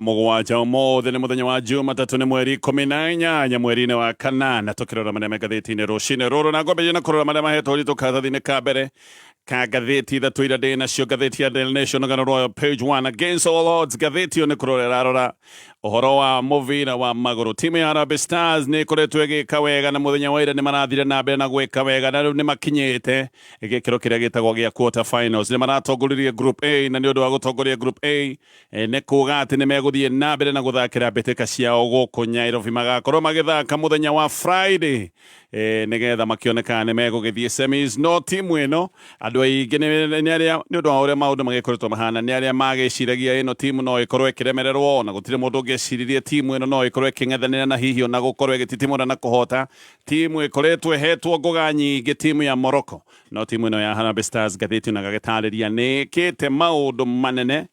Mũgwanja ũmũthĩ nĩ mũthenya wa Jumatatũ nĩ mweri 18 mweri-inĩ wa kanana, tũkĩrora marĩa me ngathĩti-inĩ rũcinĩ rũrũ, na ngwambĩrĩria na kũrora marĩa mahetwo ũritũ karatathi-inĩ ka mbere ka ngathĩti ithatũ iria ndĩ nacio. Ngathĩti ya Daily Nation, rũgano rwayo page 1, against all odds. Ngathĩti ĩyo nĩ kũrora ĩrarora ũhoro wa mũbira wa magũrũ. Timu ya Harambee Stars nĩ ĩkoretwo ĩgĩka wega, na mũthenya wa ira nĩ marathire na mbere na gwĩka wega, na rĩu nĩ makinyĩte gĩkĩro kĩrĩa gĩtagwo gĩa quarter finals. Nĩ maratongoririe Group A, na nĩ ũndũ wa gũtongoria Group A, nĩ kuga atĩ nĩ megũthiĩ na mbere na gũthakĩra mbĩtĩka ciao gũkũ Nyairobi. Magakorwo magĩthaka mũthenya wa Friday, nĩgetha makĩoneka nĩ megũgĩthiĩ semis. No timu ĩno andũ aingĩ nĩ arĩa, nĩ ũndũ wa ũrĩa maũndũ magĩkoretwo mahana, nĩ arĩa magĩciragia ĩno timu no ĩkorwo ĩkĩremererwo, na gũtirĩ mũndũ ũngĩeciririe timu ĩno no ĩkorwo ĩkĩng'ethanĩra na hihi ona gũkorwo ĩgĩtitimũra na kũhota timu ĩkoretwo ĩhetwo ngũga nyingĩ, timu ya Morocco. No timu ĩno ya Harambee Stars, ngathĩti ona gagĩtarĩria, nĩ ĩkĩte maũndũ manene,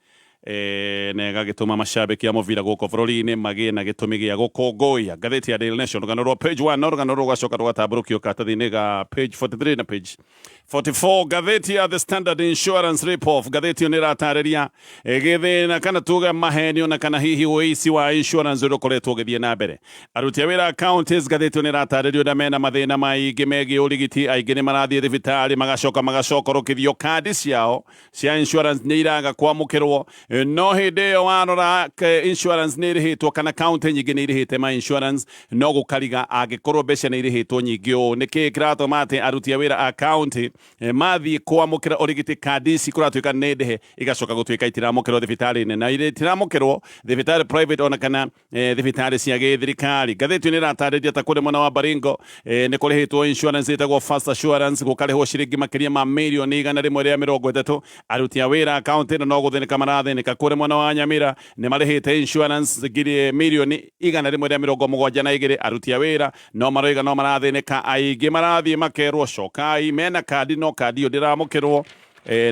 na ĩgagĩtũma macambĩki a mũbira gũkũ bũrũri-inĩ magĩe na gĩtũmi gĩa gũkũngũiya. Ngathĩti ya Daily Nation, rũgano rwa page 1, no rũgano rũgacoka rũgatambũrũkio karatathi-inĩ ga page 43 na page 44. Ngathĩti ya The Standard, insurance rip-off. Ngathĩti ĩyo nĩ ĩratarĩria gĩthĩna, kana tuge mahenio, na kana hihi ũici wa insurance ũrĩa ũkoretwo ũgĩthiĩ na mbere. Aruti a wĩra counties, ngathĩti ĩyo nĩ ĩratarĩrio ũrĩa mena mathĩna maingĩ megiĩ ũrigiti. Aingĩ nĩ marathiĩ thibitarĩ magacoka magacokorokithio, kandi ciao cia insurance nĩ iraga kwamũkĩrwo, no hĩndĩ ĩyo warora insurance nĩ ĩrĩhĩtwo, kana county nyingĩ nĩ irĩhĩte ma insurance. No gũkariga, angĩkorwo mbeca nĩ irĩhĩtwo nyingĩ ũũ, nĩ kĩĩ kĩratũma atĩ aruti a wĩra a county mathiĩ kwamũkĩra ũrigiti, kandi ici kũratuĩka nĩ ndĩhe, igacoka gũtuĩka itiramũkĩrwo thibitarĩ-inĩ, na itiramũkĩrwo thibitarĩ private ona kana thibitarĩ cia gĩthirikari? Ngathĩti nĩ ĩratarĩria ta kũrĩ mwena wa Baringo, nĩ kũrĩhĩtwo insurance ĩtagwo First Assurance, gũkarĩhwo ciringi makĩria ma mirioni 130. Aruti a wĩra kaunti ĩno no gũthĩnĩka marathĩnĩka. Kũrĩ mwena wa Nyamira nĩ marĩhĩte insurance ngiri mirioni 172. Aruti a wĩra no maroiga no marathĩnĩka, aingĩ marathiĩ makerwo cokai mena kandi, no kandi ĩyo ndĩramũkĩrwo.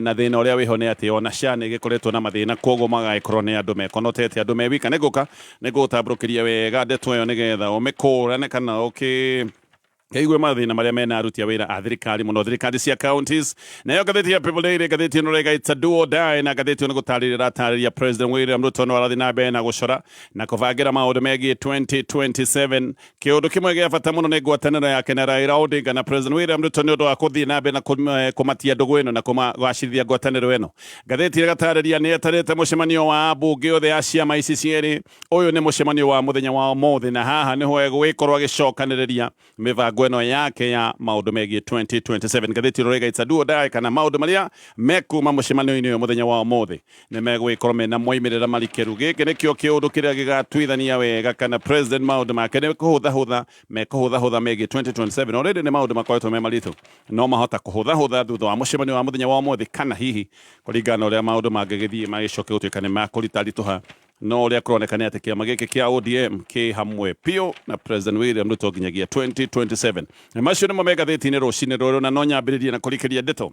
Na thĩna ũrĩa wĩho nĩ atĩ ona SHA nĩ ĩgĩkoretwo na mathĩna, koguo magagĩkorwo nĩ andũ mekonotete, andũ me wika. Nĩ ngũka nĩ ngũgũtambũrũkĩria wega ndeto ĩyo nĩgetha ũmĩkũrane kana ũkĩ kĩigue mathĩna marĩa mena aruti a wĩra a thirikari, mũno thirikari cia counties. Nayo ngathĩti ya People Daily, ngathĩti ĩno raiga "It's a do or die", na ngathĩti ĩno nĩ gũtarĩria ĩratarĩria President William Ruto no arathiĩ na mbere na gũcora na kũbangĩra maũndũ megiĩ 2027. Kĩũndũ kĩmwe gĩa bata mũno nĩ ngwatanĩro yake na Raila Odinga na President William Ruto, nĩ ũndũ wa kũthiĩ na mbere na kũmatia ndũgũ ĩno na kũgacĩrithia ngwatanĩro ĩno. Ngathĩti ĩgatarĩria nĩ etarĩte mũcemanio wa ambunge othe a ciama ici cierĩ. Ũyũ nĩ mũcemanio wa mũthenya wa ũmũthĩ, na haha nĩho egũgĩkorwo agĩcokanĩrĩria mĩbango ĩno yake ya maũndũ megiĩ 2027. Ngathĩti ĩno "It's a do or die", kana maũndũ marĩa mekuma mũcemanio-inĩ ũyũ mũthenya wa ũmũthĩ nĩ megũgĩkorwo mena moimĩrĩra marikĩru. Gĩkĩ nĩkĩo kĩũndũ kĩrĩa gĩgatuithania wega kana president maũndũ make nĩ kũhũthahũtha mekũhũthahũtha megiĩ 2027. Already nĩ maũndũ makoretwo me maritũ, no mahota kũhũthahũtha thutha wa mũcemanio wa mũthenya wa ũmũthĩ, kana hihi kũringana na ũrĩa maũndũ mangĩgĩthiĩ magĩcoke gũtuĩka nĩ makũritaritũha. No ũrĩa kũroneka nĩ atĩ kĩama gĩkĩ kĩa ODM kĩ hamwe biũ na President William Ruto nginyagia 2027. Macio nĩmo me ngathĩti-inĩ rũcinĩ rũrũ, na no nyambĩrĩrie na kũrikĩria ndeto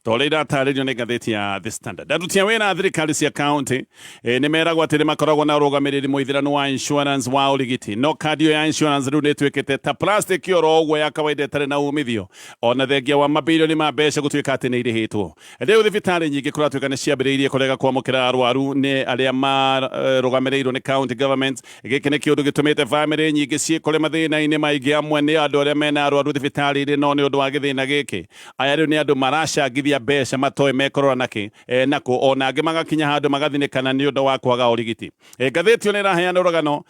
ta ũrĩa iratarĩrio nĩ ngathĩti ya The Standard. Aruti a wĩra a thirikari cia county nĩ meragwo atĩ nĩ makoragwo na ũrũgamĩrĩri mũithĩranu wa insurance wa ũrigiti, no kandi ĩyo ya insurance rĩu nĩ ĩtuĩkĩte ta plastic oro ũguo ya kawaida ĩtarĩ na umithio, ona thengia wa mabilioni ma mbeca gũtuĩka atĩ nĩ irĩhĩtwo. Rĩu thibitarĩ nyingĩ kũratuĩka nĩ ciambĩrĩirie kũrega kwamũkĩra arwaru nĩ arĩa marũgamĩrĩirwo nĩ county government. Gĩkĩ nĩ kĩũndũ gĩtũmĩte bamĩrĩ nyingĩ ciĩkore mathĩna-inĩ maingĩ. Amwe nĩ andũ arĩa mena arwaru thibitarĩ-inĩ, no nĩ ũndũ wa gĩthĩna gĩkĩ, aya rĩu nĩ andũ maracangithia mbeca matoĩ mekũrora nakĩ nakũ, ona angĩ magakinya handũ magathinĩkana nĩ ũndũ wa kwaga ũrigiti. Ngathĩti ĩyo nĩ ĩraheana rũgano,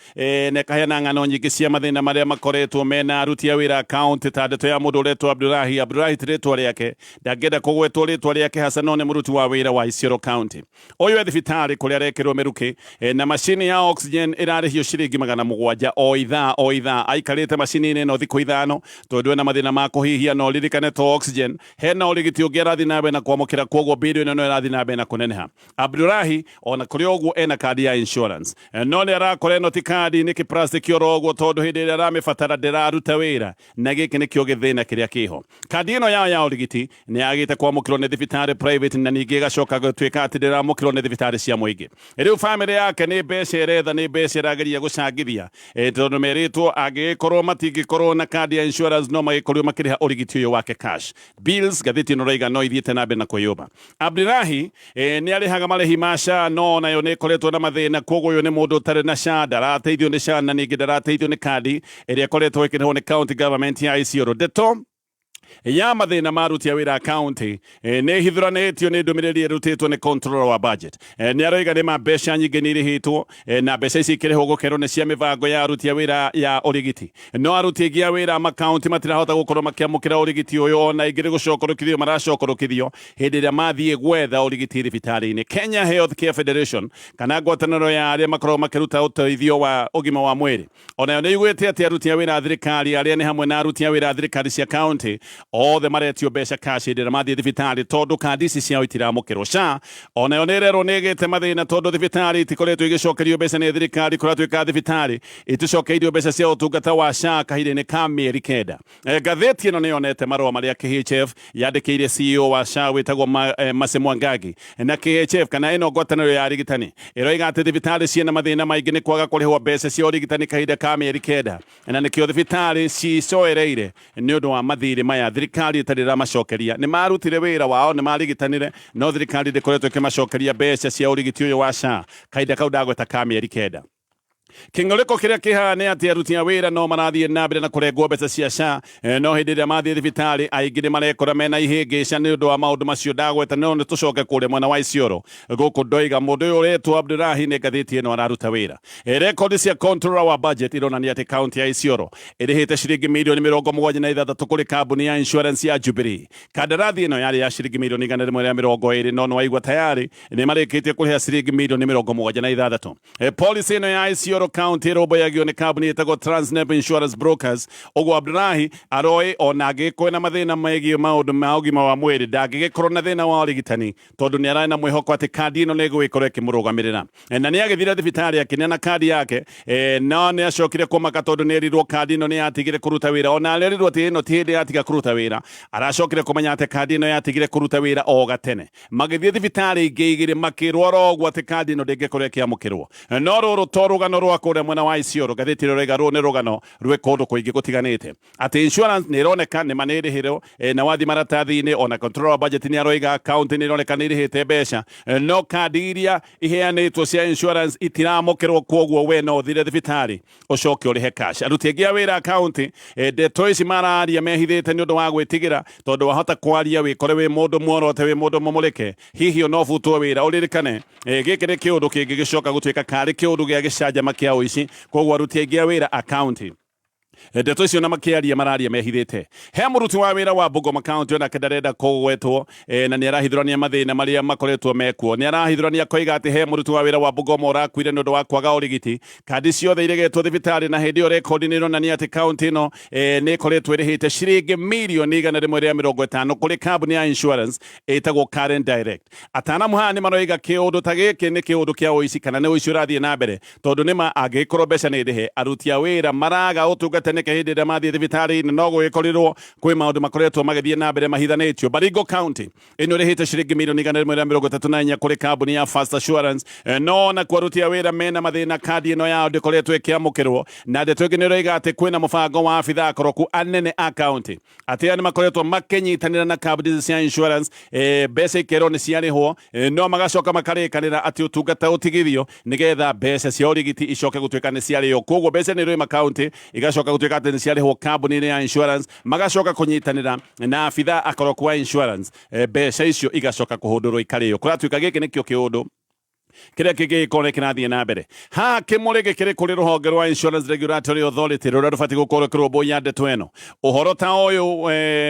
na ĩkaheana ng'ano nyingĩ cia mathĩna marĩa makoretwo mena aruti a wĩra county, ta ndeto ya mũndũ ũretwo Abdulahi. Abdulahi ti rĩtwa rĩake, ndangĩenda kũgwetwo rĩtwa rĩake haca, no nĩ mũruti wa wĩra wa Isiolo County. Ũyũ e thibitarĩ kũrĩa arekĩrwo mĩrukĩ, na macini ya oxygen ĩrarĩhio ciringi 700 o ithaa o ithaa. Aikarĩte macini-inĩ ĩno thikũ 5 tondũ ena mathĩna ma kũhihia. No ririkane to oxygen, hena ũrigiti ũngĩ arathiĩ na mbere na kwamũkĩra, kwoguo bill ĩno no ĩrathiĩ na mbere na kũneneha. Abdulahi ona kũrĩ ũguo ena kandi ya insurance, no nĩ arakora ĩno ti kandi, nĩ kĩ oro ũguo, tondũ hĩndĩ ĩrĩa aramĩbatara ndĩraruta wĩra, na gĩkĩ nĩkĩo gĩthĩna kĩrĩa kĩho. Kandi ĩno yao ya ũrigiti nĩ yagĩte kwamũkĩrwo nĩ thibitarĩ private, na ningĩ ĩgacoka gũtuĩka atĩ ndĩramũkĩrwo nĩ thibitarĩ cia mũingĩ. Rĩu bamĩrĩ yake nĩ mbeca ĩretha, nĩ mbeca ĩrageria gũcangithia, tondũ merĩtwo angĩgĩkorwo matingĩkorwo na kandi ya insurance, no magĩkorirwo makĩrĩha ũrigiti ũyũ wake cash bills. Ngathĩti ĩno raiga no no ithiĩte na mbere na kwĩyũmba. Abdirahi nĩ arĩhaga marĩhi ma SHA no nayo nĩ ĩkoretwo na mathĩna, kwoguo ũyũ nĩ mũndũ ũtarĩ na SHA, ndarateithio nĩ SHA na ningĩ ndarateithio nĩ kandi ĩrĩa ĩkoretwo ĩkĩrĩhwo nĩ county government ya Isiolo. Ndeto ya mathĩna ma aruti a wĩra a county nĩ ĩhithũranĩtio nĩ ndũmĩrĩri ĩrutĩtwo nĩ controller wa budget. Nĩ aroiga nĩ ma mbeca nyingĩ nĩ irĩhĩtwo na mbeca ici ikĩrĩhwo gũkerwo nĩ cia mĩbango ya aruti a wĩra ya ũrigiti, no aruti aingĩ a wĩra a makaunti matirahota gũkorwo makĩamũkĩra ũrigiti ũyũ, ona aingĩ nĩ gũcokorokithio maracokorokithio hĩndĩ ĩrĩa mathiĩ gwetha ũrigiti thibitarĩ-inĩ. Kenya Health Care Federation kana ngwatanĩro ya arĩa makoragwo makĩruta ũteithio wa ũgima wa mwĩrĩ onayo nĩ iguĩte atĩ aruti a wĩra a thirikari arĩa nĩ hamwe na aruti a wĩra a thirikari cia kaunti othe maretio mbeca cash hĩndĩ ĩrĩa mathiĩ thibitarĩ tondũ kandi ici ciao itiramũkĩrwo. SHA onayo nĩ ĩrerwo nĩ ĩgĩte mathĩna tondũ thibitarĩ itikoretwo igĩcokerio mbeca nĩ thirikari. Kũratuĩka thibitarĩ iticokeirio mbeca cia ũtungata wa SHA kahinda-inĩ ka mĩeri 9. Ngathĩti ĩno nĩ yonete marũa marĩa KHF yandĩkĩire CEO wa SHA wĩtagwo Mercy Mwangangi, na KHF kana ĩno ngwatanĩro ya arigitani ĩroiga atĩ thibitarĩ ciĩna mathĩna maingĩ nĩ kwaga kũrĩhwo mbeca cia ũrigitani kahinda ka mĩeri 9, na nĩkĩo thibitarĩ cicoereire nĩ ũndũ wa mathirĩ maya thirikari ĩtarĩ ĩramacokeria. Nĩ marutire wĩra wao, nĩ marigitanire, no thirikari ndĩkoretwo ĩkĩmacokeria mbeca cia ũrigiti ũyũ wa SHA kahinda kau ndagweta ka mĩeri 9. Kĩng'ũrĩko kĩrĩa kĩhaha nĩ atĩ aruti a wĩra no marathiĩ na mbere na kũrengwo mbeca cia SHA, no hĩndĩ ĩrĩa mathiĩ thibitarĩ aingĩ nĩ marekora mena ihĩngĩca nĩ ũndũ wa maũndũ macio ndagweta. No nĩ tũcoke kũrĩa mwena wa Isiolo gũkũ ndoiga mũndũ ũyũ ũretwo Abdulahi nĩ ngathĩti ĩno araruta wĩra. Rekondi cia controller wa budget ironania atĩ kaunti ya Isiolo ĩrĩhĩte ciringi mirioni 76 kũrĩ kambuni ya insurance ya Jubilee. Kandarathi ĩno yarĩ ya ciringi mirioni 120, no nĩwaigua tayari nĩ marĩkĩtie kũrĩha ciringi mirioni 76. Policy ĩno ya Isiolo County ĩrũmbũyagio nĩ kambuni ĩtagwo Transnep Insurance Brokers. Ũguo Abdulahi aroĩ ona angĩgĩkorwo na mathĩna megiĩ maũndũ ma ũgima wa mwĩrĩ ndangĩgĩkorwo na thĩna wa ũrigitani tondũ nĩ ararĩ na mwĩhoko atĩ kandi ĩno nĩ ĩgũgĩkorwo ĩkĩmũrũgamĩrĩra. Na nĩ agĩthire thibitarĩ akĩneana kandi yake, no nĩ acokire kũmaka tondũ nĩ erirwo kandi ĩno nĩ yatigire kũruta wĩra. Ona arerirwo atĩ ĩno ti hĩndĩ yatiga kũruta wĩra, aracokire kũmenya atĩ kandi ĩno yatigire kũruta wĩra o gatene. Magĩthiĩ thibitarĩ ingĩ igĩrĩ makĩrwo oro ũguo atĩ kandi ĩno ndĩngĩkorwo ĩkĩamũkĩrwo. No rũrũ to rũgano rwa kũrĩa mwena wa Isiolo, ngathĩti ĩrĩa ĩroiga rũrũ nĩ rũgano rwĩ kũndũ kũingĩ gũtiganĩte. Atĩ insurance nĩ ĩroneka nĩ ma nĩ ĩrĩhĩrwo, na wathiĩ maratathi-inĩ ona controller wa budget nĩ aroiga county nĩ ĩroneka nĩ ĩrĩhĩte mbeca, no kandi iria iheanĩtwo cia insurance itiramũkĩrwo, kwoguo we no ũthire thibitarĩ ũcoke ũrĩhe cash. Aruti aingĩ a wĩra county, ndeto ici mararia mehithĩte nĩ ũndũ wa gwĩtigĩra, tondũ wahota kwaria wĩkore wĩ mũndũ muorote, wĩ mũndũ mũmũrĩke, hihi ona ũbutwo wĩra. Ũririkane gĩkĩ nĩ kĩũndũ kĩngĩgĩcoka gũtuĩka karĩ kĩũndũ gĩa gĩcanjama kĩa ũici, koguo aruti aingĩ a wĩra a county ndeto icio na makĩaria mararia mehithĩte. He mũruti wa wĩra wa Bungoma County onake ndarenda kũgwetwo, na nĩ arahithũrania mathĩna marĩa makoretwo mekuo. Nĩ arahithũrania koiga atĩ he mũruti wa wĩra wa Bungoma ũrakuire nĩ ũndũ wa kwaga ũrigiti. Kandi ciothe iregetwo thibitarĩ, na hĩndĩ ĩyo rekondi nĩ ironania atĩ kaunti ĩno nĩ ĩkoretwo ĩrĩhĩte ciringi mirioni 150 kũrĩ kambuni ya insurance ĩtagwo Karen Direct. Atanamu haha nĩ maroiga kĩũndũ ta gĩkĩ nĩ kĩũndũ kĩa ũici kana nĩ ũici ũrathiĩ na mbere, tondũ nĩ ma angĩgĩkorwo mbeca nĩ ndĩhe, aruti a wĩra maraga ũtungata nĩkĩ hĩndĩ ĩrĩa mathiĩ thibitarĩ-inĩ? No gũgĩkorirwo kwĩ maũndũ makoretwo magĩthiĩ na mbere mahithanĩtio. Baringo County ĩno ĩrĩhĩte ciringi mirioni 134 kũrĩ kambuni ya First Assurance, no nakuo aruti a wĩra mena mathĩna, kandi ĩno yao ndĩkoretwo ĩkĩamũkĩrwo. Na ndeto ĩngĩ nĩ ĩroiga atĩ kwĩna mũbango wa abithaa akoroku anene a county atĩ aya nĩ makoretwo makĩnyitanĩra na kambuni cia insurance, mbeca ikerwo nĩ ciarĩhwo, no magacoka makarĩkanĩra atĩ ũtungata ũtigithio nĩgetha mbeca cia ũrigiti icoke gũtuĩka nĩ ciarĩo. Koguo mbeca nĩ ĩroima county igacoka gũtuĩka atĩ nĩ ciarĩhwo kambuni-inĩ ya insurance, magacoka kũnyitanĩra na abithaa akoroku wa insurance, mbeca icio igacoka kũhũndũrwo ikarĩo. Kũratuĩka gĩkĩ nĩkĩo kĩũndũ kĩrĩa kĩngĩgĩkorwo nĩ kĩrathiĩ na mbere haha. Kĩmũrĩ gĩkĩrĩ kũrĩ rũhonge rwa Insurance Regulatory Authority rũrĩa rũbatiĩ gũkorwo rũkĩrũmbũiya ndeto ĩno. Ũhoro ta ũyũ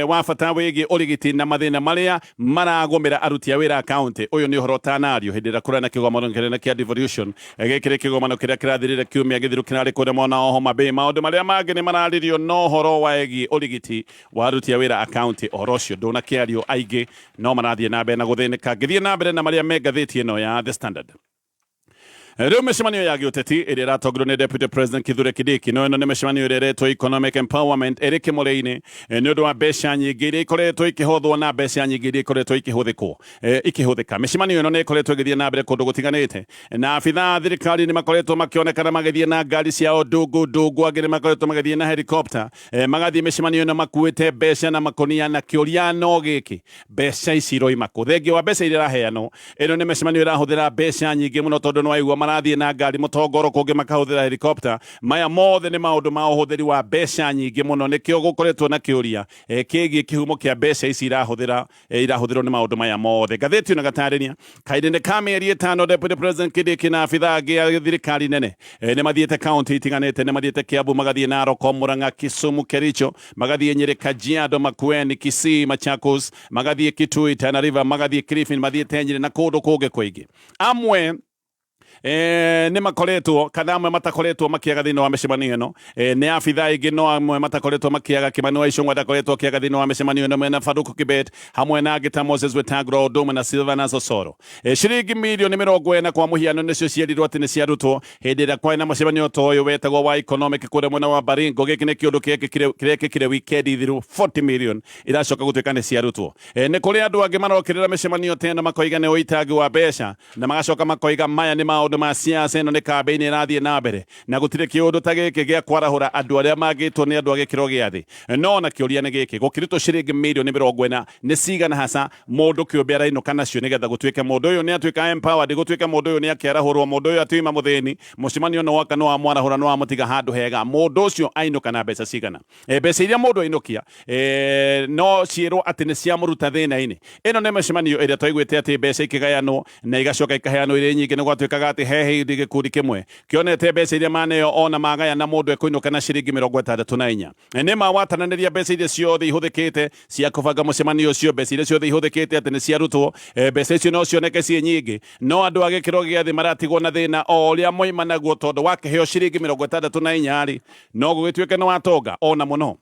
wa bata wĩgiĩ ũrigiti na mathĩna marĩa maragũmĩra aruti a wĩra a county, ũyũ nĩ ũhoro ũtanario hĩndĩ ĩrĩa kũrĩ na kĩgomano kĩnene kĩa devolution. Gĩkĩ nĩ kĩgomano kĩrĩa kĩrathirire kiumia gĩthiru, kĩrarĩ kũrĩa mwena wa Homa Bay. Maũndũ marĩa mangĩ nĩ mararirio, no ũhoro wegiĩ ũrigiti wa aruti a wĩra a county, ũhoro ũcio ndũnakĩario. Aingĩ no marathiĩ na mbere na gũthĩnĩka. Ngĩthiĩ na mbere na marĩa me ngathĩti ĩno ya The Standard. Rĩu mĩcemanio ya gĩũteti ĩrĩa ĩratongorio nĩ Deputy President Kithure Kindiki no ĩno nĩ mĩcemanio ĩrĩa ĩretwo Economic Empowerment ĩrĩ kĩmũrĩ-inĩ nĩ ũndũ wa mbeca nyingĩ iria ikoretwo ikĩhothwo na mbeca nyingĩ iria ikoretwo ikĩhũthĩkwo ikĩhũthĩka. Mĩcemanio ĩno nĩ ĩkoretwo ĩgĩthiĩ na mbere kũndũ gũtiganĩte na abithaa a thirikari nĩ makoretwo makĩonekana magĩthiĩ na ngari ciao ndungu ndungu, angĩ nĩ makoretwo magĩthiĩ na helicopter, magathiĩ mĩcemanio ĩno makuĩte mbeca na makũnia, na kĩũria no gĩkĩ, mbeca ici iroima kũ? Thengia wa mbeca iria iraheanwo, ĩno nĩ mĩcemanio ĩrahũthĩra mbeca nyingĩ mũno, tondũ nĩ waigua marathiĩ na ngari mũtongoro, kũngĩ makahũthĩra helicopter. Maya mothe nĩ maũndũ ma ũhũthĩri wa mbeca nyingĩ mũno. Nĩkĩo gũkoretwo na kĩũria kĩgiĩ kĩhumo kĩa mbeca ici irahũthĩra irahũthĩrwo nĩ maũndũ maya mothe. Ngathĩti ĩno ĩgatarĩria kahinda-inĩ ka mĩeri 5 Deputy President Kindiki na abithaa angĩ a thirikari nene nĩ mathiĩte kaunti itiganĩte, nĩ mathiĩte Kiambu, magathiĩ Narok, Murang'a, Kisumu, Kericho, magathiĩ Nyeri, Kajiado, Makueni, Kisii, Machakos, magathiĩ Kitui, Tana River, magathiĩ Kilifi, mathiĩte Nyeri na kũndũ kũngĩ kũingĩ. Amwe nĩ makoretwo kana amwe matakoretwo makĩaga thĩinĩ wa mĩcemanio ĩno nĩ abithaa aingĩ, no amwe matakoretwo makĩaga, Kimani wa Ichung'wa ndakoretwo akĩaga thĩinĩ wa mĩcemanio ĩno, mena Farouk Kibet hamwe na angĩ ta Moses Wetangula o ũndũ ũmwe na Silvanus Osoro. Ciringi mirioni 40 kwa mũhiano nĩcio cierirwo atĩ nĩ ciarutwo hĩndĩ ĩrĩa kwarĩ na mũcemanio ta ũyũ wetagwo wa economic kũrĩa mwena wa Baringo. Gĩkĩ nĩ kĩũndũ kĩrekĩkire wikendi thiru, 40 million iracoka gũtuĩka nĩ ciarutwo. Nĩ kũrĩ andũ angĩ marokĩrĩra mĩcemanio ta ĩno makoiga nĩ ũitangi wa mbeca, na magacoka makoiga maya nĩ maũndũ ma siasa, ĩno nĩ kambĩini ĩrathiĩ na mbere na gũtirĩ kĩũndũ ta gĩkĩ gĩa kwarahũra andũ arĩa mangĩtwo nĩ andũ a gĩkĩro gĩa thĩ. No ona kĩũria nĩ gĩkĩ, gũkĩrutwo ciringi mirioni 40 nĩ cigana hasa mũndũ kĩũmbe arainũka nacio nĩgetha gũtuĩke mũndũ ũyũ nĩ atuĩka empowered, gũtuĩke mũndũ ũyũ nĩ akĩarahũrwo, mũndũ ũyũ atiuma mũthĩni, mũcemanio nĩ woka nĩ wamwarahũra, nĩ wamũtiga handũ hega, mũndũ ũcio ainũka na mbeca cigana? Mbeca iria mũndũ ainũkia no ciĩrwo atĩ nĩ ciamũruta thĩna-inĩ. Ĩno nĩ mĩcemanio ĩrĩa twaiguĩte atĩ mbeca ikĩgayanwo na igacoka ikaheanwo irĩ nyingĩ, nĩ gwatuĩkaga atĩ he hĩndĩ gĩkundi kĩmwe kĩonete mbeca iria maneo ona magayana mũndũ ekũinũka na ciringi 64. Nĩ ma watananĩria mbeca iria ciothe ihũthĩkĩte cia kũbanga mũcemanio ũcio, mbeca iria ciothe ihũthĩkĩte atĩ nĩ ciarutwo, mbeca icio no cioneke ciĩ nyingĩ, no andũ a gĩkĩro gĩa thĩ maratigwo na thĩna o ũrĩa moima naguo, tondũ wakĩheo ciringi 64 rĩ, no gũgĩtuĩke nĩ watonga ona mũno.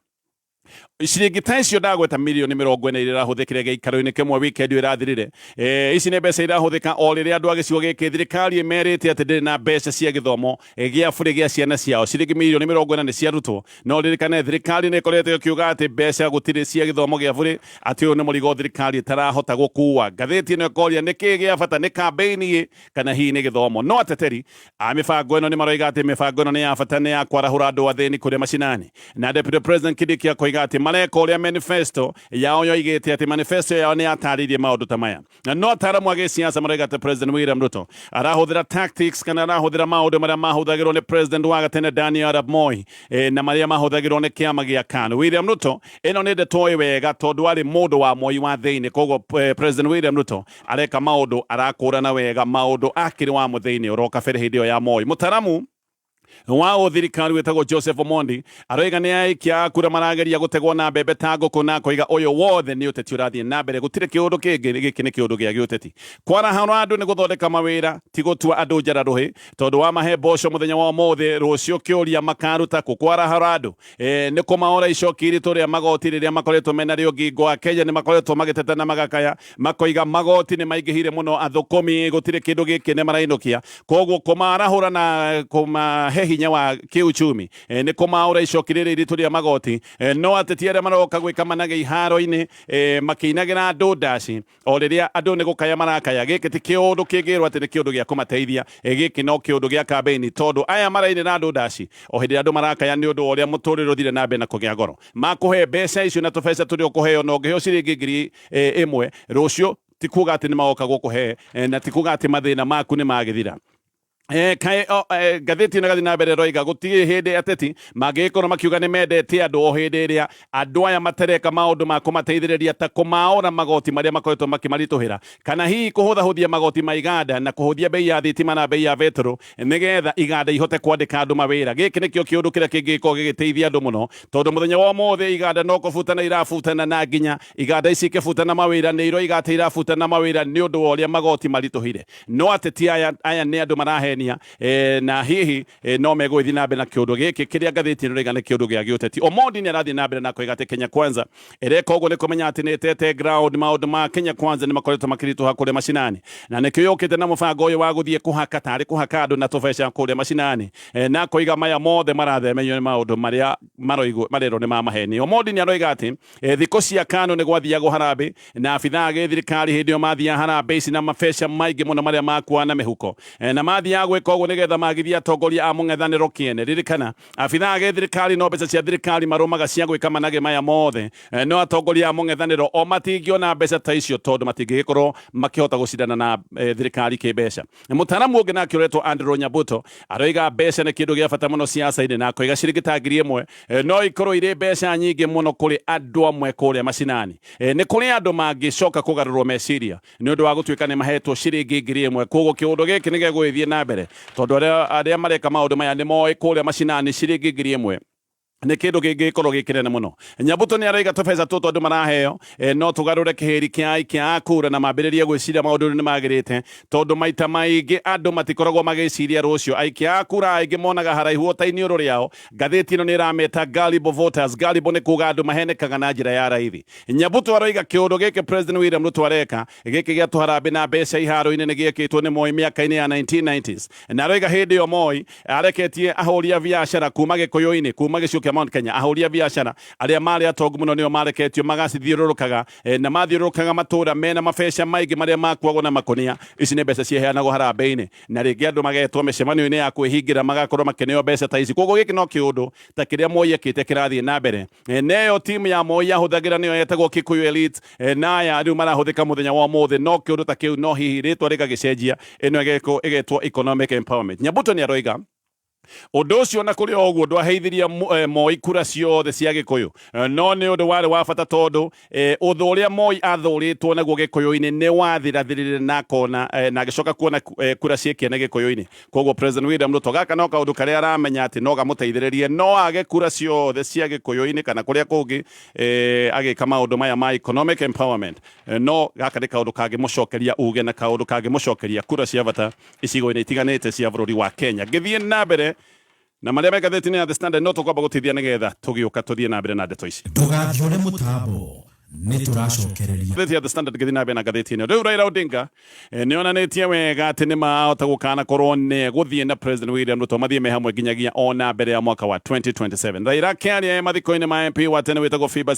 Ciringi ta icio ndagweta mirioni 40 iria irahũthĩkire gĩikaro-inĩ kĩmwe wikendi ĩyo ĩrathirire. Ici nĩ mbeca irahũthĩka o rĩrĩa andũ a gĩcigo gĩkĩ thirikari ĩmerĩte atĩ ndĩrĩ na mbeca cia gĩthomo gĩa burĩ gĩa ciana ciao. Ciringi mirioni 40 nĩ ciarutwo. No ririkane thirikari nĩ ĩkoretwo ĩkiuga atĩ mbeca gũtirĩ cia gĩthomo gĩa burĩ, atĩ ũyũ nĩ mũrigo thirikari ĩtarahota gũkua. Ngathĩti ĩno ĩkoria nĩ kĩĩ gĩa bata, nĩ kambĩini kana hihi nĩ gĩthomo? No ateteri a mĩbango ĩno nĩ maroiga atĩ mĩbango ĩno nĩ ya bata, nĩ ya kwarahũra andũ athĩni kũrĩa macinani. Na Deputy President Kindiki akoiga atĩ mareka ũrĩa manifesto yao yoigĩte, atĩ manifesto yao nĩ yatarĩirie maũndũ ta maya. No ataaramu a gĩsiasa maroiga atĩ President William Ruto arahũthĩra tactics kana arahũthĩra maũndũ marĩa mahũthagĩrwo nĩ President wa gatene Daniel Arap Moi na marĩa mahũthagĩrwo nĩ kĩama gĩa KANU. William Ruto ĩno nĩ ndeto oĩ wega tondũ arĩ mũndũ wa Moi wa thĩinĩ, koguo President William Ruto areka maũndũ arakũrana wega maũndũ akĩrĩ wa mũthĩinĩ oro kabere hĩndĩ ĩyo ya Moi. Mũtaramu wa ũthirikari wĩtagwo Joseph Omondi aroiga nĩ aikia a kura marageria gũtegwo na mbembe ta ngũkũ, na akoiga ũyũ wothe nĩ ũteti ũrathiĩ na mbere, gũtirĩ kĩũndũ kĩngĩ, gĩkĩ nĩ kĩũndũ gĩa gĩũteti. Kwarahũra andũ nĩ gũthondeka mawĩra, ti gũtua andũ njara rũhĩ, tondũ wamahe mboco mũthenya wa ũmũthĩ, rũciũ kĩũria makaruta kũ. Kwarahũra andũ nĩ kũmaũra icoki iritũ rĩa magoti rĩrĩa makoretwo mena rĩo ngingo. A Kenya nĩ makoretwo magĩteta na magakaya makoiga magoti nĩ maingĩhire mũno, athũkũmi gũtirĩ kĩndũ gĩkĩ nĩ marainũkia, koguo kũmarahũra na kũmahe hinya wa kĩuchumi nĩ kũmaũra icoki rĩrĩ iritũ rĩa magoti. No ateti arĩa maroka gwĩka manage iharo-inĩ makĩinagĩra andũ ndaci o rĩrĩa andũ nĩ gũkaya marakaya, gĩkĩ ti kĩũndũ kĩngĩrwo atĩ nĩ kĩũndũ gĩa kũmateithia, gĩkĩ no kĩũndũ gĩa kambĩini, tondũ aya marainĩra andũ ndaci o hĩndĩ ĩrĩa andũ marakaya nĩ ũndũ wa ũrĩa mũtũrĩre ũthire na mbere na kũgĩa goro. Makũhe mbeca icio na tũbeca tũrĩa ũkũheo, na ũngĩheo ciringi 1000 rũciũ ti kuga atĩ nĩ magoka gũkũhe, na ti kuga atĩ mathĩna maku nĩ magĩthira. Kaĩ ngathĩti ĩno ĩgathiĩ na mbere ĩroiga gũtirĩ hĩndĩ ateti mangĩgĩkorwo makiuga nĩ mendete andũ o hĩndĩ ĩrĩa andũ aya matereka maũndũ ma kũmateithĩrĩria ta kũmaũra magoti marĩa makoretwo makĩmaritũhĩra, kana hihi kũhũthahũthia magoti ma iganda na kũhũthia bei ya thitima na bei ya betũrũ nĩgetha iganda ihote kwandĩka andũ mawĩra. Gĩkĩ nĩkĩo kĩũndũ kĩrĩa kĩngĩgĩkorwo gĩgĩteithia andũ mũno, tondũ mũthenya wa ũmũthĩ iganda no kũbutana irabutana, na nginya iganda ici ikĩbutana mawĩra nĩ iroiga atĩ irabutana mawĩra nĩ ũndũ wa ũrĩa magoti maritũhire. No ateti aya, aya nĩ andũ marahenio. kwĩhenia na hihi no megũgĩthiĩ na mbere na kĩũndũ gĩkĩ kĩrĩa ngathĩti ĩno ĩroiga nĩ kĩũndũ gĩa gĩũteti. Omondi nĩ arathiĩ na mbere na koiga atĩ Kenya Kwanza ĩreka ũguo nĩ kũmenya atĩ nĩ ĩtete ground, maũndũ ma Kenya Kwanza nĩ makoretwo makĩritũha kũrĩa macinani, na nĩkĩo yũkĩte na mũbango ũyũ wa gũthiĩ kũhaka tarĩ kũhaka andũ na tũbeca kũrĩa macinani, na koiga maya mothe marathemenio nĩ maũndũ marĩa maroigwo marerwo nĩ ma maheni. Omondi nĩ aroiga atĩ thikũ cia KANU nĩ gwathiagwo harambĩ na abithaa a gĩthirikari hĩndĩ ĩyo mathiaga harambĩ ici na mabeca maingĩ mũno marĩa makuaga na mĩhuko, na mathiaga gwĩka ũguo nĩgetha magithie atongoria a mũng'ethanĩro kĩene. Ririkana abithaa a gĩthirikari no mbeca cia thirikari marũmaga cia gwĩka managĩ maya mothe, no atongoria a mũng'ethanĩro o matingĩona mbeca ta icio tondũ matingĩgĩkorwo makĩhota gũcindana na thirikari kĩmbeca. Mũtaaramu ũngĩ nake ũretwo Andrew Nyabuto aroiga mbeca nĩ kĩndũ gĩa bata mũno siasa-inĩ, na akoiga ciringi ta 1000 no ikorwo irĩ mbeca nyingĩ mũno kũrĩ andũ amwe kũrĩa macinani. Nĩ kũrĩ andũ mangĩcoka kũgarũrwo meciria nĩ ũndũ wa gũtuĩka nĩ mahetwo ciringi 1000. Koguo kĩũndũ gĩkĩ nĩ gĩgũgĩthiĩ na mbere tondũ arĩa mareka maũndũ maya nĩ moĩ kũrĩa macinani ciringi 1000 nĩ kĩndũ kĩngĩkorwo gĩ kĩnene mũno. Nyabuto nĩ aroiga tũbeca tũtũ andũ maraheo no tũgarũre kĩhĩri kĩa aikia a kura na mambĩrĩrie gwĩciria maũndũ nĩ magĩrĩte, tondũ maita maingĩ andũ matikoragwo magĩciria rũciũ. Aikia a kura aingĩ monaga haraihu o ta iniũrũ rĩao. Ngathĩti ĩno nĩ ĩrameta gullible voters. Gullible nĩ kuga andũ mahenekaga na njĩra ya raithi. Nyabuto aroiga kĩũndũ gĩkĩ President William Ruto areka gĩkĩ gĩa tũharambĩ na mbeca iharo-inĩ nĩ gĩekĩtwo nĩ Moi mĩaka-inĩ ya 1990s, na aroiga hĩndĩ ĩyo Moi areketie ahũri a biacara kuma Gĩkũyũ-inĩ, kuma gĩcigo kĩa Mount Kenya. Ahũri a biacara arĩa marĩ atongu mũno nĩo mareketio magacithiũrũrũkaga, na mathiũrũrũkaga matũra mena mabeca maingĩ marĩa makuagwo na makũnia. Ici nĩ mbeca ciaheanagwo harambĩ-inĩ, na rĩngĩ andũ magetwo mĩcemanio-inĩ ya kwĩhingĩra magakorwo makĩneo mbeca ta ici. Koguo gĩkĩ no kĩũndũ ta kĩrĩa Moi ekĩte kĩrathiĩ na mbere. Na ĩyo timu ya Moi yahũthagĩra nĩyo yetagwo Kikuyu Elite, na aya rĩu marahũthĩka mũthenya wa ũmũthĩ no kĩũndũ ta kĩu, no hihi rĩtwa rĩgagĩcenjia, ĩno ĩgetwo economic empowerment. Nyabuto nĩ aroiga ũndũ ũcio na kũrĩ o ũguo ndwaheithirie Moi kura ciothe cia Gĩkũyũ, no nĩ ũndũ warĩ wa bata tondũ ũthũ ũrĩa Moi athũrĩtwo naguo Gĩkũyũ-inĩ nĩ wathirathirire na akona na agĩcoka kuona kura ciĩ kĩene Gĩkũyũ-inĩ. Koguo President William Ruto gaka no kaũndũ karĩa aramenya atĩ no gamũteithĩrĩrie, no age kura ciothe cia Gĩkũyũ-inĩ kana kũrĩa kũngĩ agĩka maũndũ maya ma economic empowerment, no gaka nĩ kaũndũ kangĩmũcokeria uge na kaũndũ kangĩmũcokeria kura cia bata icigo-inĩ itiganĩte cia bũrũri wa Kenya. Ngĩthiĩ na mbere na marĩa me ngathĩti-inĩ ya The Standard, no tũkwamba gũtithia nĩgetha tũgĩũka tũthiĩ na mbere na ndeto ici. Ndũgathiũre mũtambo, nĩ tũracokereria. Ngathĩti ya The Standard, ngĩthiĩ na mbere na ngathĩti ĩno rĩu, Raila Odinga nĩ onanĩtie wega atĩ nĩ mahota gũkanakorwo nĩ egũthiĩ na President William Ruto mathiĩ me hamwe nginyagia ona mbere ya mwaka wa 2027. Raila akĩaria e mathiko-inĩ ma MP wa tene wĩtagwo Phoebe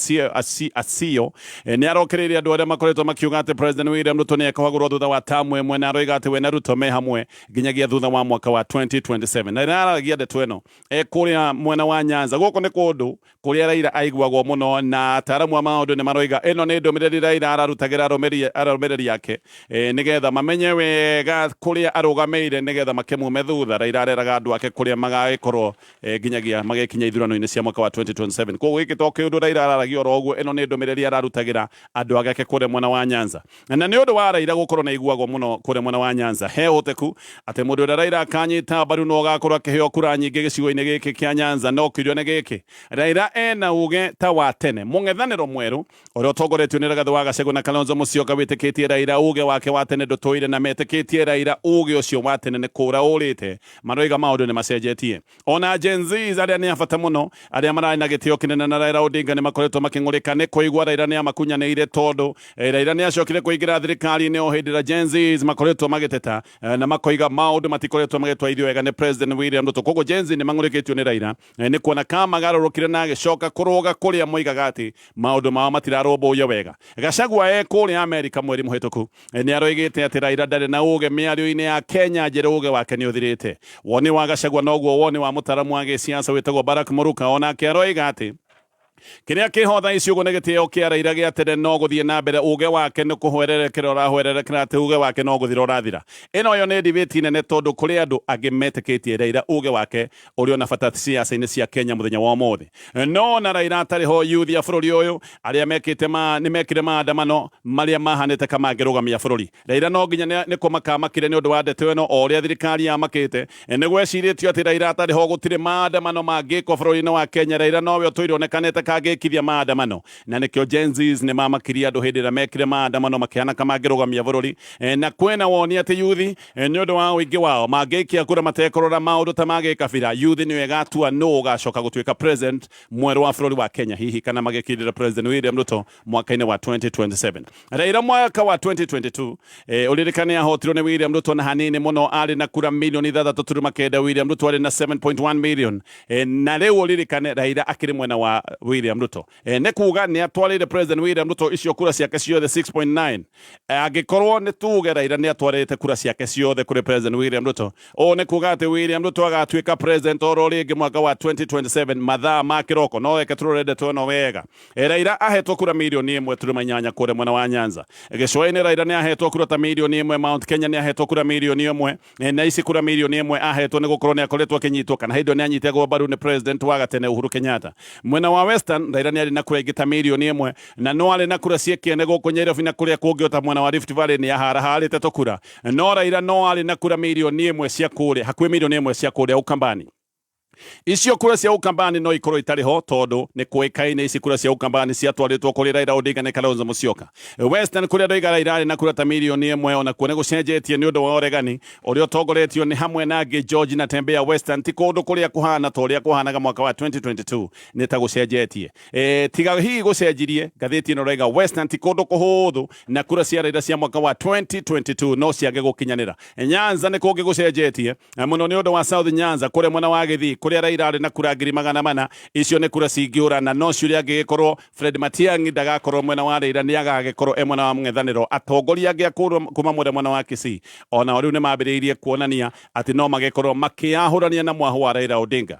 Asiyo, nĩ arokereirie andũ arĩa makoretwo makiuga atĩ President William Ruto nĩ ekũhagũrwo thutha wa tamu ĩmwe, na aroiga atĩ we na Ruto me hamwe nginyagia thutha wa mwaka wa 2027. Na aragia ndeto ĩno e kũrĩa mwena wa Nyanza. Gũkũ nĩ kũndũ kũrĩa Raila aiguagwo mũno, na ataaramu a maũndũ nĩ maroiga ĩno nĩ ndũmĩrĩri Raila ararutagĩra arũmĩrĩri ake, nĩgetha mamenye wega kũrĩa arũgamĩire nĩgetha makĩmume thutha. Raila areraga andũ ake kũrĩa magagĩkorwo nginyagia magĩkinya ithurano-inĩ cia mwaka wa 2027. Koguo gĩkĩ to kĩũndũ Raila araragia oro ũguo, ĩno nĩ ndũmĩrĩri ararutagĩra andũ ake kũrĩa mwena wa Nyanza. Na nĩ ũndũ wa Raila gũkorwo nĩ aiguagwo mũno kũrĩa mwena wa Nyanza, he ũhoteku atĩ mũndũ ũrĩa Raila akanyita mbaru no agakorwo akĩheo kura nyingĩ gĩcigo-inĩ gĩkĩ kĩa Nyanza. No kĩũria nĩ gĩkĩ, Raila ena uge ta wa tene? Mũng'ethanĩro mwerũ ũrĩa ũtongoretio nĩ Rigathĩ wa Gachagua na Kalonzo Musyoka wĩtĩkĩtie Raila uge wake wa tene ndũtũire, na metĩkĩtie Raila uge ũcio wa tene nĩ kũra ũrĩte. Maroiga maũndũ nĩ macenjetie. Ona Gen Zs arĩa nĩ a bata mũno, arĩa mararĩ na gĩtĩo kĩnene na Raila Odinga, nĩ makoretwo makĩng'ũrĩka nĩ kũigua Raila nĩ amakunyanĩire, tondũ Raila nĩ acokire kũingĩra thirikari-inĩ o hĩndĩ ĩrĩa Gen Zs makoretwo magĩteta na makoiga maũndũ matikoretwo magĩtwarithio wega nĩ President William Ruto. Koguo Gen Z nĩ mang'ũrĩkĩtio nĩ Raila nĩ kuona kamagarũrũkire na agĩcoka kũrũga kũrĩa moigaga atĩ maũndũ mao matirarũmbũiyo wega. Gachagua e kũrĩa Amerika mweri mũhĩtũku nĩ aroigĩte atĩ Raila ndarĩ na ũge mĩario-inĩ ya Kenya njerũ, ũge wake nĩ ũthirĩte. Woni wa Gachagua noguo woni wa mũtaramu wa gĩsiasa wĩtagwo Barack Muruka, onake aroiga atĩ kĩrĩa kĩho thaa ici ũguo nĩ gĩtĩo kĩa Raila gĩa tene no gũthiĩ na mbere, ũge wake nĩ kũhwererekera ũrahwererekera, atĩ uge wake no gũthira ũrathira. Ĩno yo nĩ debate nene tondũ kũrĩ andũ angĩ metĩkĩtie Raila uge wake ũrĩ ona bata siasa-inĩ cia Kenya mũthenya wa ũmũthĩ. No ona Raila atarĩ ho, youth ya bũrũri ũyũ arĩa mekĩte ma nĩ mekire maandamano marĩa mahanĩte ka mangĩrũgamia bũrũri. Raila no nginya nĩ kũmaka amakire nĩ ũndũ wa ndeto ĩno o ũrĩa thirikari yamakĩte. Nĩ gwecirĩtio atĩ Raila atarĩ ho gũtirĩ maandamano mangĩkwo bũrũri-inĩ wa Kenya. Raila nowe ũtũire onekanĩte kangĩkithia maandamano, na nĩkĩo Gen Zs nĩ mamakirie andũ hĩndĩ ĩrĩa mekire maandamano makĩhana ka mangĩrũgamia bũrũri. Na kwĩna woni atĩ yuthi nĩ ũndũ wa ũingĩ wao mangĩikia kura matekũrora maũndũ ta ma gĩkabira, yuthi nĩyo ĩgatua nũ ũgacoka gũtuĩka president mwerũ wa bũrũri wa Kenya, hihi kana magĩkindĩra President William Ruto mwaka-inĩ wa 2027. Raila mwaka wa 2022 ũririkane ahotirwo nĩ William Ruto na hanini mũno, arĩ na kura milioni 6.9, William Ruto arĩ na 7.1 million. Na rĩu ũririkane Raila akĩrĩ mwena wa William Ruto, nĩ kuga nĩ atwarĩire President William Ruto icio kura ciake ciothe 6.9. Angĩkorwo nĩ tuge Raila nĩ atwarĩte kura ciake ciothe kũrĩ President William Ruto, ũũ nĩ kuga atĩ William Ruto agatuĩka president oro rĩngĩ mwaka wa 2027 mathaa ma kĩroko. No reke tũrore ndeto ĩno wega. Raila ahetwo kura milioni 1.8 kũrĩa mwena wa Nyanza. Gĩcũa-inĩ Raila nĩ ahetwo kura ta milioni 1, Mount Kenya nĩ ahetwo kura milioni 1, na ici kura milioni 1 ahetwo nĩ gũkorwo nĩ akoretwo akĩnyitwo kana hĩndĩ ĩyo nĩ anyitagwo mbaru nĩ president wa gatene Uhuru Kenyatta. Mwena wa Western Raila nĩ arĩ na kura ingĩ ta milioni 1, na no arĩ na kura cia kĩene gũkũ Nyairobi na kũrĩa kũngĩ ota mwena wa Rift Valley nĩ aharaharĩte tũkura, no Raila no arĩ na kura milioni 1 cia kũrĩa, hakuhĩ milioni 1 cia kũrĩa Ukambani. Icio kura cia Ukambani no ikorwo itarĩ ho tondũ nĩ kũĩkaine ici kura cia Ukambani ciatwarĩtwo kũrĩ Raila Odinga nĩ Kalonzo Musyoka. Western kũrĩa ndoiga Raila arĩ na kura ta milioni 1, onakuo nĩ gũcenjetie nĩ ũndũ wa ũregani ũrĩa ũtongoretio nĩ hamwe na angĩ George Natembeya. Western ti kũndũ kũrĩa kũhana ta ũrĩa kũhanaga mwaka wa 2022, nĩ ta gũcenjetie. Tiga hihi gũcenjirie, ngathĩti ĩno ĩroiga Western ti kũndũ kũhũthũ na kura cia Raila cia mwaka wa 2022 no ciage gũkinyanĩra. Nyanza nĩ kũngĩ gũcenjetie mũno nĩ ũndũ wa South Nyanza kũrĩa mwena wa Gĩthii kũrĩa Raila arĩ na kura 400,000. Icio nĩ kura cingĩũra na no ciũre angĩgĩkorwo Fred Matiang'i ndagakorwo mwena wa Raila, nĩ agagĩkorwo e mwena wa mũng'ethanĩro. Atongoria angĩ a kuma mwena wa Kisii onao rĩu nĩ mambĩrĩirie kuonania atĩ no magĩkorwo makĩyahũrania na mwahũ wa Raila Odinga.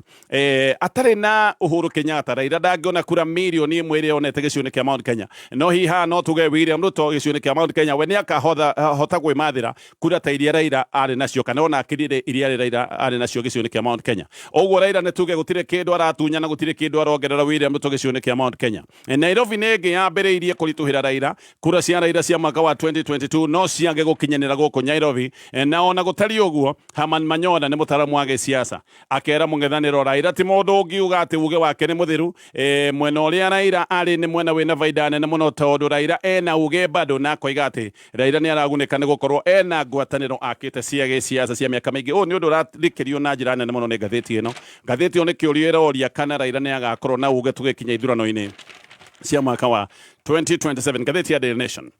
Atarĩ na Uhuru Kenyatta, Raila ndangĩona kura milioni 1 ĩrĩa onete gĩcigo-inĩ kĩa Mount Kenya. No hihi haha no tuge William Ruto gĩcigo-inĩ kĩa Mount Kenya we nĩ akahota gwĩmathĩra kura ta iria Raila arĩ nacio, kana ona akĩrire iria Raila arĩ nacio gĩcigo-inĩ kĩa Mount Kenya? Ũguo Raila nĩ tuge gũtirĩ kĩndũ aratunya na gũtirĩ kĩndũ arongerera William Ruto gĩcigo-inĩ kĩa Mount Kenya. Nairobi nĩ ĩngĩ yambĩrĩirie kũritũhĩra Raila. Kura cia Raila cia mwaka wa 2022 no ciage gũkinyanĩra gũkũ Nairobi. Na ona gũtariĩ ũguo, Herman Manyora nĩ mũtaramu wa gĩsiasa, akera mũng'ethanĩro Raila ti mũndũ ũngiuga atĩ uge wake nĩ mũthiru. Mwena ũrĩa Raila arĩ nĩ mwena wĩna baida nene mũno tondũ Raila ena uge bado, na akoiga atĩ Raila nĩ aragunĩka nĩ gũkorwo ena ngwatanĩro akĩte cia gĩsiasa cia mĩaka mĩingĩ. Ũũ nĩ ũndũ ũrarikĩrio na njĩra nene mũno nĩ ngathĩti ĩno. Ngathĩti ĩyo nĩ kĩũria ĩroria kana Raila nĩ agakorwo na uge tũgĩkinya ithurano-inĩ cia mwaka wa 2027. Ngathĩti ya Daily Nation.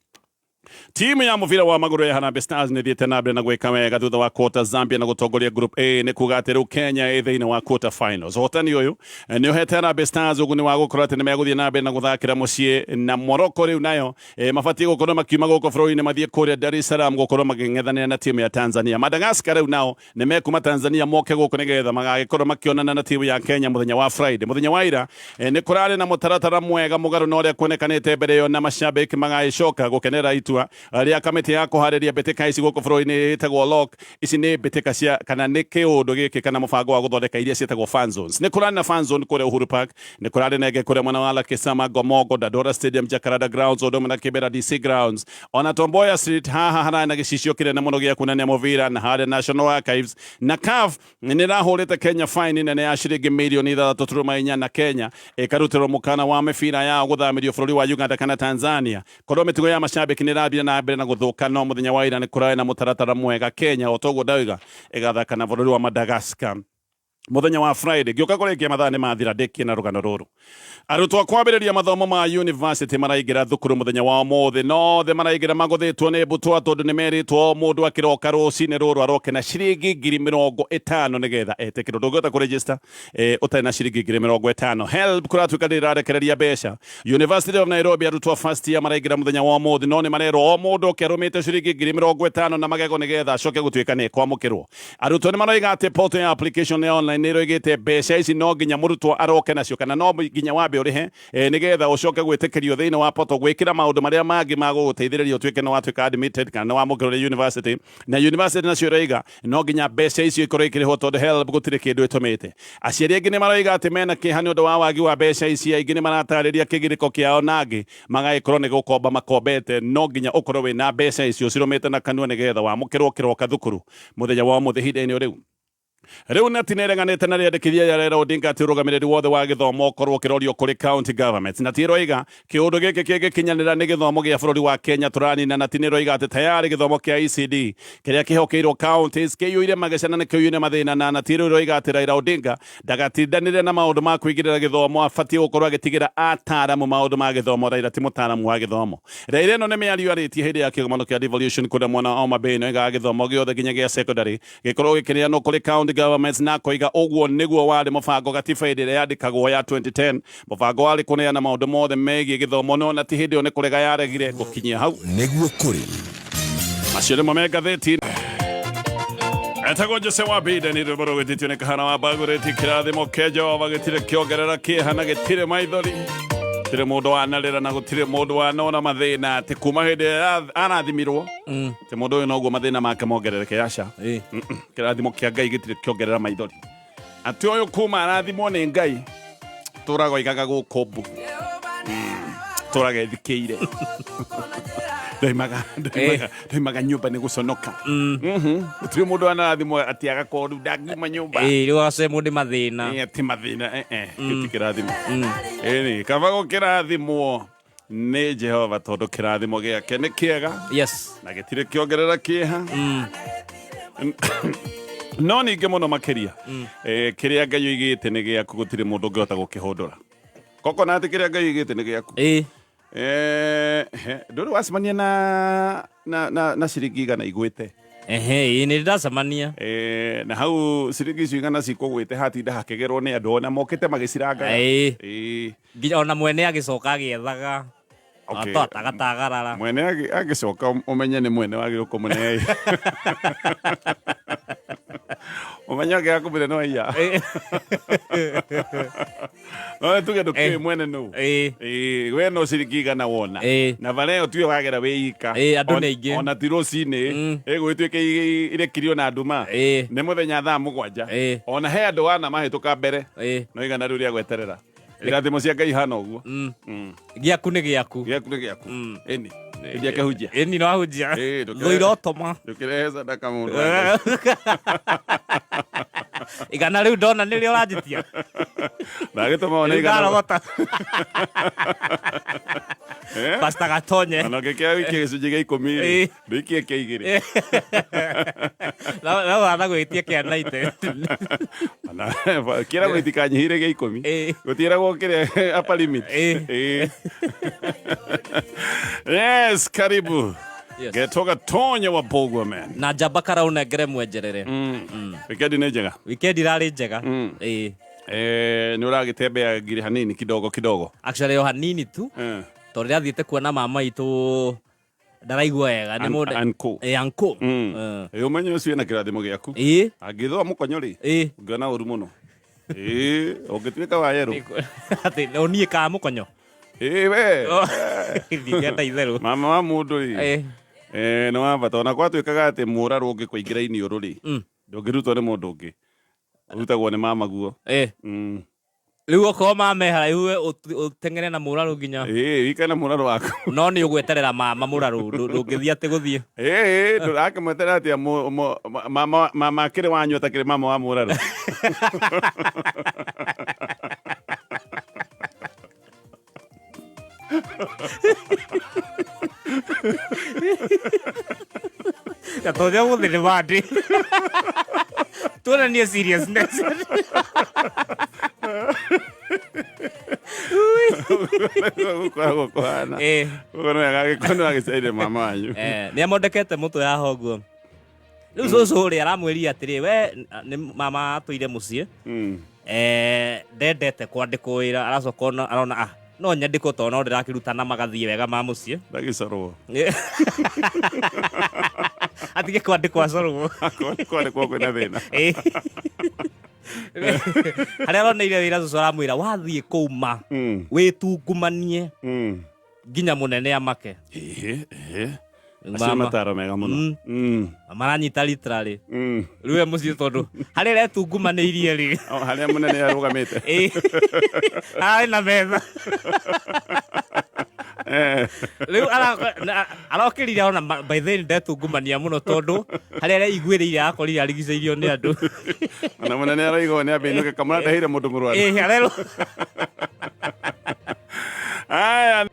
Timu ya mũbira wa magũrũ ya Harambee Stars nĩ ĩthiĩte na mbere na gwĩka wega thutha wa quarter Zambia na gũtongoria Group A, nĩ kuga atĩ rĩu Kenya ĩ thĩinĩ wa quarter finals. Ũhotani ũyũ nĩ ũhete Harambee Stars ũguni wa gũkorwo atĩ nĩ megũthiĩ na mbere na gũthakĩra mũciĩ na Morocco rĩu nayo mabatiĩ gũkorwo makiuma gũkũ bũrũri-inĩ mathiĩ kũrĩa Dar es Salaam gũkorwo makĩng'ethanĩra na timu ya Tanzania. Madagascar rĩu nao nĩ mekuma Tanzania moke gũkũ nĩgetha magagĩkorwo makĩonana na timu ya Kenya mũthenya wa Friday. Mũthenya wa ira nĩ kũrarĩ na mũtaratara mwega mũgarũ na ũrĩa kuonekanĩte mbere ĩyo, na mashabiki magagĩcoka gũkenera itua rĩa kamĩtĩ ya kũharĩria mbĩtĩka ici gũkũ bũrũri-inĩ ĩtagwo LOC. Ici nĩ mbĩtĩka cia kana nĩ kĩũndũ gĩkĩ kana mũbango wa gũthondeka iria ciĩtagwo fan zones. Nĩ kũrarĩ na fan zone kũrĩa Uhuru Park, nĩ kũrarĩ na ĩngĩ kũrĩa mwena wa Lakisama, Ngomongo, Dandora Stadium, Jacaranda Grounds, ũndũ ũmwe na Kibera DC Grounds, ona Tom Mboya Street. Haha hararĩ na gĩcicio kĩnene mũno gĩa kuonania mũbira na harĩa National Archives. Na CAF nĩ ĩrahũrĩte Kenya fine nene ya ciringi milioni 6.4, na Kenya ĩkarutĩrwo mũkana wa mĩbira yao gũthamĩrio bũrũri wa Uganda kana Tanzania korwo mĩtugo ya mashabiki nĩ ĩrathiĩ na mbere na gũthũka. No mũthenya wa ira nĩ kũrarĩ na mũtaratara mwega. Kenya, o toguo ndauga, ĩgathaka na bũrũri wa Madagascar mũthenya wa Friday. Ngĩũka kũrĩkia, mathaa nĩ mathira, ndĩkie na rũgano rũrũ. Arutwo a kwambĩrĩria mathomo ma university maraingĩra thukuru mũthenya wa ũmũthĩ, no othe maraingĩra magũthĩtwo nĩ mbutwa tondũ nĩ merĩtwo o mũndũ akĩroka rũcinĩ rũrũ aroke na ciringi 50,000 nĩgetha etĩkĩrwo. Ndũngĩhota kũregister ũtarĩ na ciringi 50,000. HELB kũratuĩka ndĩrarekereria mbeca. University of Nairobi, arutwo a first year maraingĩra mũthenya wa ũmũthĩ, no nĩ marerwo o mũndũ oke arũmĩte ciringi 50,000 na magego nĩgetha acoke gũtuĩka nĩ kwamũkĩrwo. Arutwo nĩ maroiga atĩ portal ya application ya online nĩ ĩroigĩte mbeca ici no nginya mũrutwo aroke nacio, kana no nginya wambe ũrĩhe nĩgetha ũcoke gwĩtĩkĩrio thĩinĩ wa portal gwĩkĩra maũndũ marĩa mangĩ ma gũgũteithĩrĩria ũtuĩke nĩ watuĩka admitted kana nĩ wamũkĩrwo nĩ university. Na university nacio ĩroiga no nginya mbeca icio ikorwo ikĩrĩhwo tondũ HELB gũtirĩ kĩndũ ĩtũmĩte. Aciari aingĩ nĩ maroiga atĩ mena kĩeha nĩ ũndũ wa wagi wa mbeca ici. Aingĩ nĩ maratarĩria kĩgirĩko kĩao, na angĩ magagĩkorwo nĩ gũkomba makombete. No nginya ũkorwo wĩna mbeca icio cirũmĩte na kanua nĩgetha wamũkĩrwo kĩroka thukuru mũthenya wa ũmũthĩ. Ihinda-inĩ o rĩu, Rĩu nati nĩreganĩte na rĩandĩkithia rĩa Raila Odinga atĩ ũrũgamĩrĩri wothe wa gĩthomo ũkorwo ũkĩrorio kũrĩ county governments. Nati ĩroiga kĩũndũ gĩkĩ kĩngĩkinyanĩra nĩ gĩthomo gĩa bũrũri wa Kenya tũranina. Nati nĩroiga atĩ tayarĩ gĩthomo kĩa ECD kĩrĩa kĩhokeirwo counties kĩiyũire mageca na nĩkĩiyũire mathĩna na nati rĩu ĩroiga atĩ Raila Odinga ndagatindanĩre na maũndũ ma kũingĩrĩra gĩthomo abatiĩ gũkorwo agĩtigĩra ataaramu maũndũ ma gĩthomo. Raila ti mũtaaramu wa gĩthomo. Raila ĩno nĩ mĩario arĩtie hĩndĩ ya kĩgomano kĩa devolution kũrĩa mwena wa Homa Bay na oigaga gĩthomo gĩothe nginya gĩa secondary gĩkorwo gĩkĩneanwo kũrĩ county governments na akoiga ũguo nĩguo warĩ mũbango gatiba hĩndĩ ĩrĩa yandĩkagwo ya 2010. Mũbango warĩ kũneana maũndũ mothe megiĩ gĩthomo no na ti hĩndĩ ĩyo nĩ kũrega yaregire gũkinyia hau. Nĩguo kũrĩ. Macio nĩmo me ngathĩti. Etagwo Jose wa Biden nĩ rwĩmbo rũgĩtĩtio nĩ Kahana wa Mbagũrĩti kĩrathimo kĩa Jehova gĩtirĩ kĩongerera kĩeha na gĩtirĩ maithori gũtirĩ mũndũ wanarĩra na gũtirĩ mũndũ wanona mathĩna atĩ kuma hĩndĩ ĩrĩa arathimirwo atĩ mũndũ ũyũ noguo mathĩna make mongerereke aca. Kĩrathimo kĩa Ngai gĩtirĩ kĩongerera maithori atĩ ũyũ kuma arathimwo nĩ Ngai tũraga oigaga gũkũ mbu tũraga ethikĩire ndoimaga ndoimaga ndoimaga nyũmba nĩ gũconoka. Gũtirĩ mũndũ anarathimwo atĩ agakorwo rĩu ndangiuma nyũmba. Rĩu agacemwo nĩ mathĩna. Atĩ mathĩna kĩu ti kĩrathimo. Ĩni kaba gũkĩrathimwo nĩ Jehova tondũ kĩrathimo gĩake nĩ kĩega na gĩtirĩ kĩongerera kĩeha. No ningĩ mũno makĩria kĩrĩa Ngai oigĩte nĩ gĩaku gũtirĩ mũndũ ũngĩhota gũkĩhũndũra kokonati kĩrĩa Ngai oigĩte nĩ gĩaku. Ndũrĩ wacemania na ciringi 100 igwĩte? Ehe, ĩĩ nĩ ndacemania. Na hau ciringi icio 100 cikũgwĩte hatinda hakĩgerwo nĩ andũ ona mokĩte magĩcirangaga. Ĩĩ. Nginya ona mwene agĩcoka agĩethaga. Okay. Agatagarara. Mwene agĩcoka ũmenye nĩ mwene wagĩrĩirwo kũmũne. Ũmenye ũngĩaga kũmũne no aiya. No tuge ndũkĩũĩ mwene nũ. Ĩĩ, we no ciringi 100 wona. Na bara ĩyo tiwe wagera wĩ ika. Ĩĩ, andũ nĩ aingĩ. Ona ti rũcinĩ. Ĩgũgĩtuĩka irekirio na nduma. Nĩ mũthenya thaa 7. Ona he andũ wana mahĩtũka mbere. No 100 rĩu rĩa gweterera. Irathimo cia Ngai ihana ũguo. Gĩaku nĩ gĩaku. Gĩaku nĩ gĩaku. Ĩni. Ĩndi akĩhunjia. Ĩni no ahunjia. Ĩĩ, Thũ irotoma. Ndũkĩrehe sadaka mũndũ wa Ngai. 100 rĩu ndona nĩrĩo ũranjĩtia. Ndagĩtũma wone Rĩu 100. ndarogota. Eh? Pastor Gatonye. Ona ũngĩkĩoya wĩikie gĩcunjĩ gĩa 10 rĩ, ndũikie kĩa 2. No watha gwĩtia kĩa naite. Kĩragwo itikanyihire gĩa 10. Gũtiĩragwo kĩrĩa upper limit. Ĩĩ. Yes, karibu. Yes. Getwo Gatonye wa Mbũgua man. Na njamba karaũnengere mwenjerere. Wikendi nĩ njega. Wikendi irarĩ njega. Ĩĩ. Nĩ ũragĩtembea ngiri hanini kidogo kidogo. Actually o hanini tu. Tondũ ndĩrathiĩte kuona mama itũ ndaraigua wega nĩ mũndũ Uncle. Ĩĩ, uncle. Ĩĩ, ũmenye ũcio ena kĩrathimo gĩaku. Ĩĩ. Angĩthũa mũkonyo rĩ, Ĩĩ. ũngĩona ũru mũno. Ĩĩ, ũngĩtuĩka wa yerũ. Atĩ no niĩ ka mũkonyo. Ĩĩ we. Ndingĩenda itherũ. Mama wa mũndũ rĩ. Ĩĩ. Nĩ wa bata ona gwatuĩkaga atĩ mũrarũ ũngĩkũingĩra iniũrũ rĩ. Ndũngĩrutwo nĩ mũndũ ũngĩ. Ũrutagwo nĩ mama guo. Ĩĩ. Rĩu okorwo mama e haraihu we ũteng'ere na mũrarũ nginya. Ĩĩ, wikare na mũrarũ waku. No nĩ ũgweterera mama mũrarũ, ndũngĩthiĩ atĩ gũthiĩ. Ĩĩ, ndũrakĩmweterera atĩa mama, mama akĩrĩ wanyu atakĩrĩ mama wa mũrarũ. Gatonya ũmũthĩ nĩ mandi. Tuonanie seriousness. Gũkoragwo kũhana. Ũguo nĩ wega angĩkorwo nĩ wagĩcaire mama wanyu. Nĩ amondekete mũtwe haha ũguo. Rĩu cũcũ rĩ aramwĩrire atĩrĩ, we nĩ mama atũire mũciĩ. Ndendete kwandĩkwo wĩra, aracoka ona arona no nyandĩkwo tondũ no ndĩrakĩruta na magathiĩ wega ma mũciĩ. Ndagĩcorwo. Atige kwandĩkwo acorwo. Kwandĩkwo kwĩna thĩna. Harĩa aroneire wĩra cũcũ aramwĩra wathiĩ kũu ma wĩtungumanie nginya mũnene amake. Ĩĩ, ĩĩ. Acio mataro mega mũno. Maranyita literally. Rĩu we mũciĩ tondũ harĩa aretungumanĩirie rĩ. O, harĩa mũnene arũgamĩte. Ĩĩ. Harĩ na metha. Rĩu arokĩrire ona by then ndetungumania mũno tondũ harĩa areiguĩrĩire akorire arigicĩirio nĩ andũ. Ona mũnene araigua nĩ ambĩinũke kamũra ndehire mũndũ mũrwaru. Ĩĩ, arerwo. Aya.